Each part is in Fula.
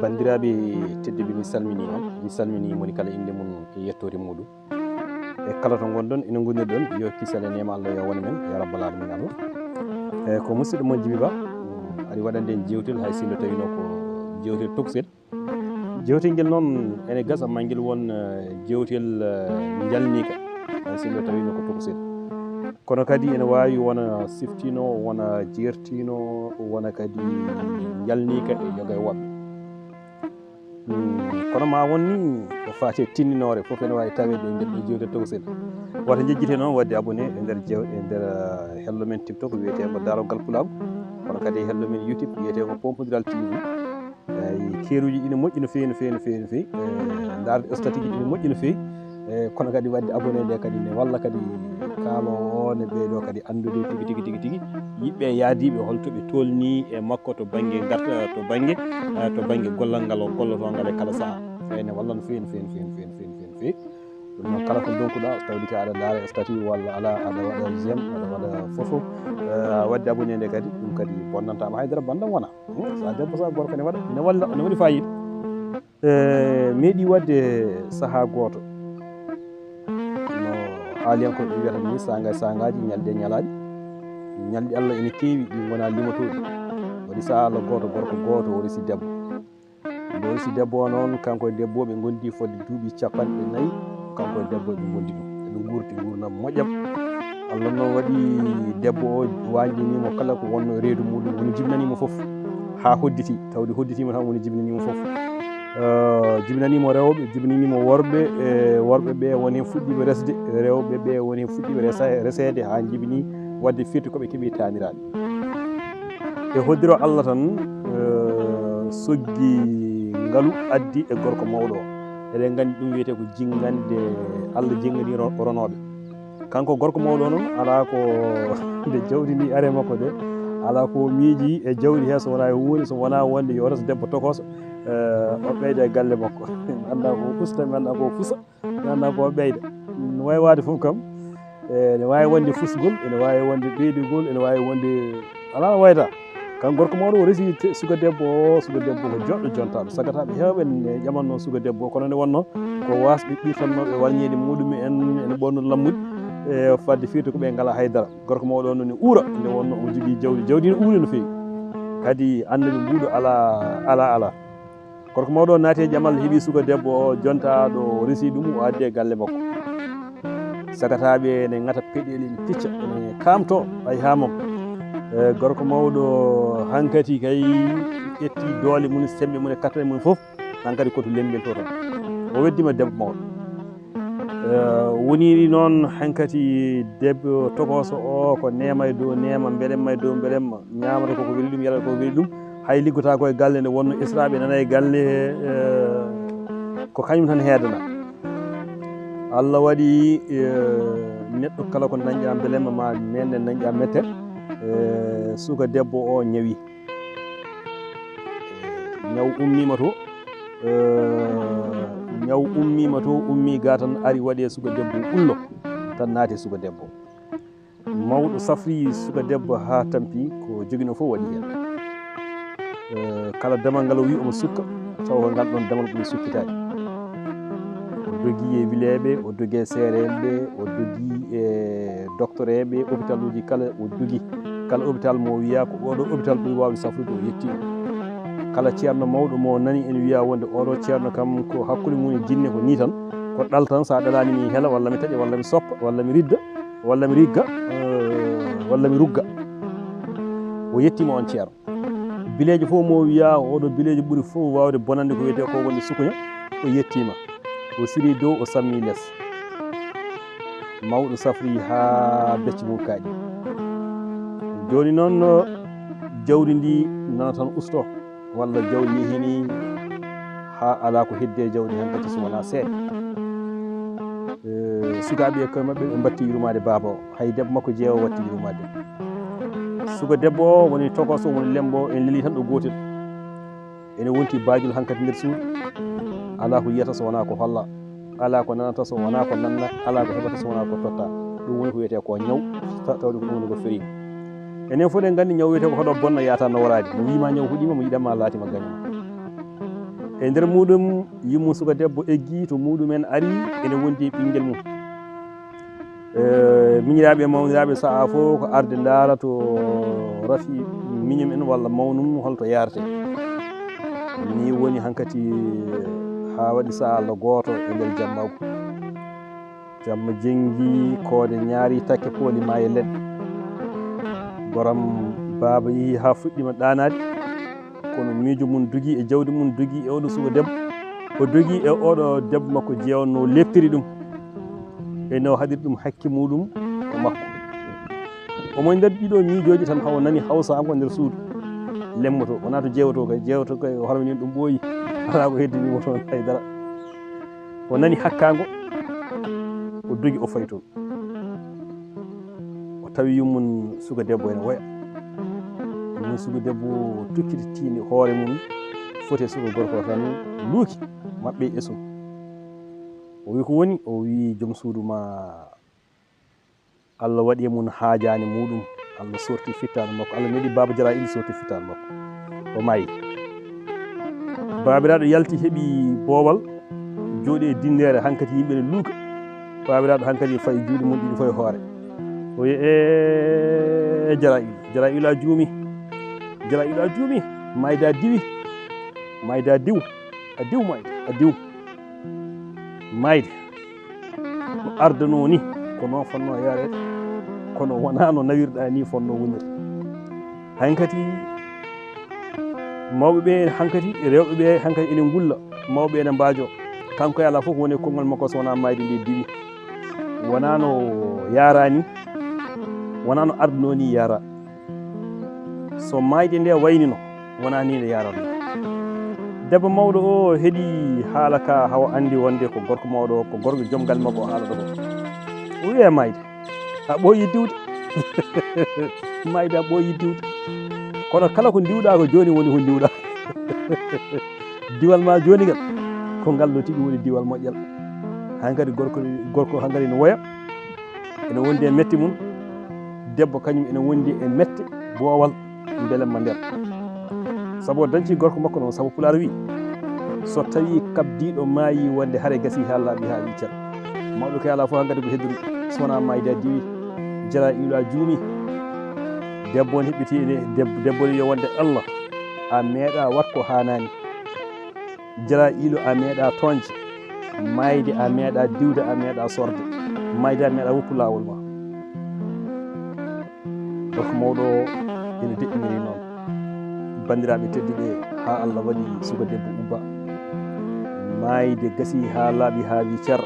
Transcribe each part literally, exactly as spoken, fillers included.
Banndiraaɓe tedduɓe, mi salminii on, mi salminii moni kala innde mum e yettoore muuɗum. E kala to ngonɗon, ene ngonirɗon, yo kisal e neema Allah yo won e men, ya rabbal alamin Allah. E ko musidɗo mon Djiby Ba, mm, ari waɗande en jeewtel, hay sinno tawino ko jeewtel tokosel. Jeewtel ngel noon ene gasa ma ngel won, eh, jeewtel, eh, njalniika, hay sinno tawino ko tokosel. Kono kadi ene waawi wona siftino, wona jeertino, wona kadi njalniika e yoga e woɓɓe. Hmm, kono ma won ni ko faati e tinndinoore fof ene waawi taweede e nder ɗo jeewte tokosel. Wata njejjite noon waɗde abonné e nder jeew-, e nder, eh, hello men TikTok wiyetee mo Daaroggal Pulaagu. Kono kadi e hello men YouTube wiyetee ko Pompodiral T V. Eyi, keeruuji ɗi ne moƴƴi no feewi, no feewi, no feewi, no feewi. Eh, ndaarde statut ji ɗi ne moƴƴi no feewi. Eh, kono kadi waɗde abonné nde kadi ne walla kadi kaaloowo o ne ɓeydoo kadi anndude tigi, tigi, tigi, tigi. Yiɓɓe yaadiiɓe hol to ɓe tolni e makko to bannge ngarta, to bannge, eh, to bannge gollal ngal o gollotoo ngal e kala sahaa. Eyi, ne walla no feewi, no feewi, no feewi, no feewi, no feewi, no feewi, no feewi. Ɗum noon, kala ko ndonkuɗaa, tawde ka aɗa ndaara e statut walla alaa, aɗa waɗa j'aime, aɗa waɗa fof, eh, waɗde abonné nde kadi, ɗum kadi bonnantaama hay dara, banndam wonaa. Hmm, so a debbo, so a gorko, ne waɗa, ne walla, ne waɗi faayiida. Eh, meeɗi waɗde sahaa gooto, no haaliyankooɓe mbiyata ni, saanga e saangaaji, ñalɗi e ñalaaɗi. Ñalɗi Allah ene keewi, ɗi ngonaa limatooɗi. Waɗi sahaa Allah gooto, gorko gooto, o resi debbo. Nde o resi debbo o noon, kanko e debbo o ɓe ngondi fodde duuɓi capanɗe nayi, kanko e debbo o ɓe ngondi ɗum. Eɓe nguurdi nguurndam moƴƴam. Allah noon waɗi debbo o wañdini mo kala ko wonno e reedu muuɗum, woni jibinanii mo fof haa hodditi, tawde hodditiima tan woni jibinanii mo fof. Eh, jibinanii mo rewɓe, jibinanii mo worɓe, e worɓe ɓe woni heen fuɗɗiiɓe resde, rewɓe ɓe woni heen fuɗɗiiɓe resa-, reseede haa njibini waɗde firti ko ɓe keɓi taaniraaɓe. E hoddiro Allah tan, eh, soggi ngalu addi e gorko mawɗo o. Eɗen nganndi ɗum wiyetee ko jinngande Allah jinngani ro-, ronooɓe. Kanko gorko mawɗo o noon, alaa ko nde jawdi ndi ari e makko nde, alaa ko miiji e jawdi he so wonaa e huunde, so wonaa wonde yo res debbo tokooso, eh, o ɓeyda e galle makko. Mi anndaa ko usta, mi anndaa ko fusa. Mi anndaa ko ɓeyda. No waawi waade fof kam, e, ene waawi wonde fusgol, ene waawi wonde ɓeydugol, ene waawi wonde alaa no wayata. Kan gorko mawɗo o resi te-, suka debbo o, suka debbo ko joɗɗo jontaaɗo. Sagataaɓe heewɓe ne ƴamanno suka debbo o, kono nde wonno ko waasɓe ɓirtannooɓe warñeeji muɗum en, ene ɓorno lammuɗi, e, fadde firti ko ɓe ngalaa haydara. Gorko mawɗo o noon ne uura, nde wonno omo jogii jawdi. Jawdi ne uuri no feewi. Kadi annduɓe mbuuɗo alaa, alaa, alaa. Gorko mawɗo o naati e ƴamal, heɓi suka debbo o jontaaɗo, o resi ɗum, o addi e galle makko. Sagataaɓe ne ŋata peɗeli, ne picca, ne kaamto, ay haa mom. E, gorko mawɗo hankati kay ƴetti doole mum, semmbe mum e kattan mum fof, hankati ko to lembel to tan. O weddima debbo mawɗo. Eh, woniri noon hankati debbo tokooso o ko neema e dow neema, mbelemma e dow mbelemma, ñaamata koko weli ɗum, yarata koko weli ɗum, hay liggotaako e galle nde wonno esiraaɓe nana e galle he, eh, ko kañum tan heedana. Allah waɗi, eh, neɗɗo kala ko dañƴa mbelemma ma nenne dañƴa mette, eh, suka debbo o ñawi. Ñaw ummiima to, eh, ñaw ummiima to, ummii ga tan ari waɗi e suka debbo ullo, tan naati e suka debbo. Mawɗo safri suka debbo haa tampi, ko joginoo fof waɗi heen. Eh, kala damal ngal o wi omo sukka, taw ko ngal ɗoon damal ɓuri sukkitaade. O dogi e wileeɓe, o dogi e seereeɓe, o dogi e doctoreeɓe, hôpitaluuji kala o dogi. Kala hôpital mo wiya ko oɗo hôpital ɓuri waawde safrude, o yetti ɗum. Kala ceerno mawɗo mo nani ene wiya wonde oɗo ceerno kam ko hakkunde mum e jinne, ko nii tan, ko ɗal tan, so a ɗalaani mi hela, walla mi taƴa, walla mi soppa, walla mi ridda, walla mi rigga, eh, walla mi rugga. O yettiima on ceerno. Bileejo fof mo wiya oɗo bileejo ɓuri fof waawde bonande ko wiyetee ko wonde sukuña, o yettiima. O siri dow, o sammi les. Mawɗo safri haa becce mum kaaƴi. Jooni noon, no jawdi ndi nana tan usto, walla jawdi yehini haa alaa ko heddi e jawdi hankadi so wonaa seeɗa. Eh, sukaaɓe e koye maɓɓe ɓe mbatti yurmaade baaba o. Hay debbo makko jeewo watti yurmaade. Suka debbo o woni tokooso, woni lembo, en leli tan ɗo gootel. Ene wonti baajol hankadi nder suudu. Alaa ko yiyata so wonaa ko holla. Alaa ko nanata so wonaa ko nanna. Alaa ko heɓata so wonaa ko totta. Ɗum woni ko wiyetee ko ñaw, ta-, tawde ko ɗum woni ko feriima. Enen fof eɗen nganndi ñaw wiyetee ko hoɗo bonna yaata naworaade. Mo wiima ñaw hoɗiima, mo yiɗanma laatima gaño. E nder muɗum, yummu suka debbo eggi to muɗum en ari, ene wondi e ɓinngel mum. E, miñiraaɓe e mawniraaɓe sa'a fof ko arde ndaara to rafi miñum en walla mawnum holto yaarte. Ni woni hankati haa waɗi sa'a Allah gooto e nder jammaagu. Jamma jenngi, koode ñaari, takke pooli maayi leɗɗe. Goram baaba yehi haa fuɗɗima ɗaanaade, kono miijo mum dogi e jawdi mum dogi e oɗo suka debbo. O dogi e oɗo debbo makko jeewno leptiri ɗum. E no haɗiri ɗum hakke muɗum e makko. Omo nder ɗiɗo miijooji tan hawo nani hawsaango nder suudu. Lemmoto, wonaa to jeewoto kay, jeewoto kay o harmini ɗum ɓooyi. Alaa ko heddini mo toon haydara. O nani hakkaango, o dogi o fayi toon. O tawi yummum suka debbo ene woya. Yummum suka debbo tukkiti tiini hoore mum, foti e suka gorko tan luuki, maɓɓe e sum. O wi ko woni? O wi joom suudu ma Allah waɗi e mum haajaani muɗum. Allah sorti fittaandu makko. Allah neɗi baaba Jaraa'iil sorti fittaandu makko. O maayi. Baabiraaɗo yalti heɓi boowal, jooɗi e dinneere, hankati yimɓe ne luuka. Baabiraaɗo hankati fayi juuɗe mum ɗiɗi fof e hoore. O wi, "E Jaraa'iil, Jaraa'iil a juumi. Jaraa'iil a juumi. Maayde a diwi. Maayde a diw. A diw maayde. A diw." Maayde no ardanoo ni, ko noon fotnoo yaareede, kono wonaa no nawirɗaa ni fotnoo wonirde. Hankati mawɓe ɓe, hankati rewɓe ɓe, hankati ene ngulla, mawɓe ene mbaajoo. Kanko e alaa fof ko woni e konngol makko so wonaa maayde nde diwi. Wonaa no yaaraa ni, wonaa no ardanoo ni yaaraa. So maayde nde waynino, wonaa ni nde yaranno. Debbo mawɗo o heɗi haala ka, hawa anndi wonde ko gorko mawɗo o, ko gorko joom galle makko o haalata ko. O wiya, "Maayde, a ɓooyi diwde." Maayde, a ɓooyi diwde. Kono kala ko ndiwɗaa ko jooni woni ko ndiwɗaa. Diwal ma jooni ngal, ko ngal no tigi woni diwal moƴƴal. Hankadi gorko, gorko hankadi no woya. Ene wondi e mette mum, debbo kañum ene wondi e mette boowal mbelemma nder. Sabu o dañci gorko makko noon, sabu Pulaar wi, so tawi kabdiiɗo maayi wonde hare gasi haa laaɓi haa wi cer. Mawɗo kay alaa fof hankadi ko heddori, so wonaa maayde a diwi, Jaraa'iilu a juumi. Debbo on heɓɓiti ene, deb-, debbo ne wiya wonde Allah, a meeɗa waɗ ko haanaani. Jaraa'iilu a meeɗa tooñde, maayde a meeɗa diwde, a meeɗa sorde, maayde a meeɗa woppu laawol ma. Gorko mawɗo o ene deƴƴiniri noon. Banndiraaɓe tedduɓe, haa Allah waɗi suka debbo ubba. Maayde gasi haa laaɓi haa wi cer.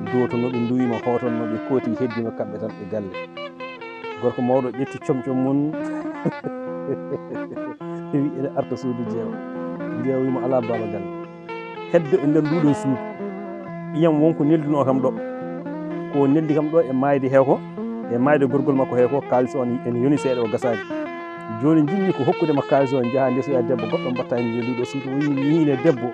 Dootonooɓe nduwima, hootonooɓe kooti heddima kamɓe tan e galle. Gorko mawɗo ƴetti comcom mum, wi ene arta suudu jeewa. Jeewa wimo alaa baaba galle. Heddo e nder nduɗon suudu. Ɓiyam wonko neldunoo kam ɗo. Ko neldi kam ɗo e maayde he ko, e maayde gorgol makko he ko, kaalis on ene yoni seeɗa o gasaani. Jooni njiɗmi ko hokkude ma kaalis on, njaha ndesoya debbo goɗɗo mbatta heen e nduɗo suudu. O wi miin e debbo.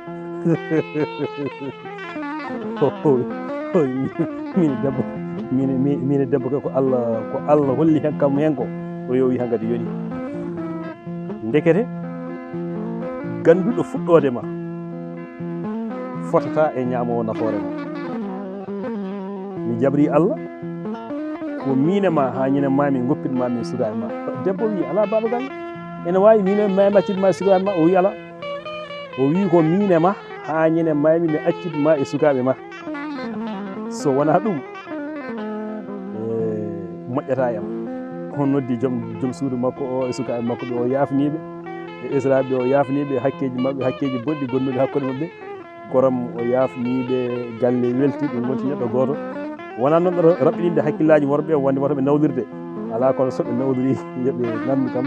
Min debbo, min, min, min debbo ko, ko Allah, ko Allah holli hen kam hen ko, o yowi hankadi yoni. Ndekete, ganduɗo fuɗɗoode ma, fotata e ñaamoowo nafoore ma. Mi jabri Allah, ko min e ma haa ñande ma mi ngoppin ma mi sukaaɓe ma. Debbo wi, alaa baaba galle. Ene waawi min e ma accit ma sukaaɓe ma, o wi alaa. O wi ko min e ma, haa ñande maymi mi accit ma e sukaaɓe ma. So wonaa ɗum, e, moƴƴata e am. On noddi joom, joom suudu makko o e sukaaɓe makko ɓe, o yaafniiɓe, e esiraaɓe ɓe o yaafniiɓe hakkeeji maɓɓe, hakkeeji bonɗi gonnuɗi hakkunde maɓɓe. Goram o yaafniiɓe, galle welti, ɓe ngonti neɗɗo gooto. Wonaa noon ra-, raɓɓininde hakkillaaji worɓe, wonde wota ɓe nawlirde. Alaa, kono so ɓe nawliri, yo ɓe nanndu kam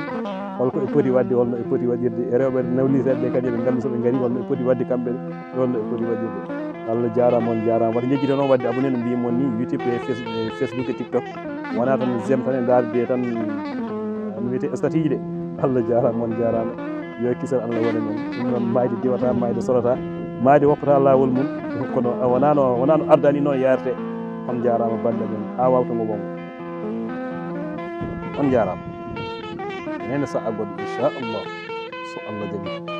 holko ɓe poti waɗde, holno ɓe poti waɗirde. E rewɓe nawlirteeɓe ɓe kadi, yo ɓe nganndu so ɓe ngari, holno ɓe poti waɗde kamɓe ne, holno ɓe poti waɗirde. Allah jaaraama, on jaaraama. Wata njejjito noon waɗde abonné no mbiymi on ni, YouTube e Face-, e Facebook e TikTok. Wonaa tan j'aime tan e ndaarde tan, no wiyetee statut ji de. Allah jaaraama, on jaaraama. Yo kisal Allah wone men. Ɗum noon, maayde diwata, maayde sorata, maayde woppata laawol mum. Kono wonaa no, wonaa no ardani noon yaarte. On jaaraama bannde men. Haa waawto ngo wongo. On jaaraama. Ñande sa'a goɗɗo, inchallah. So Allah jaɓi.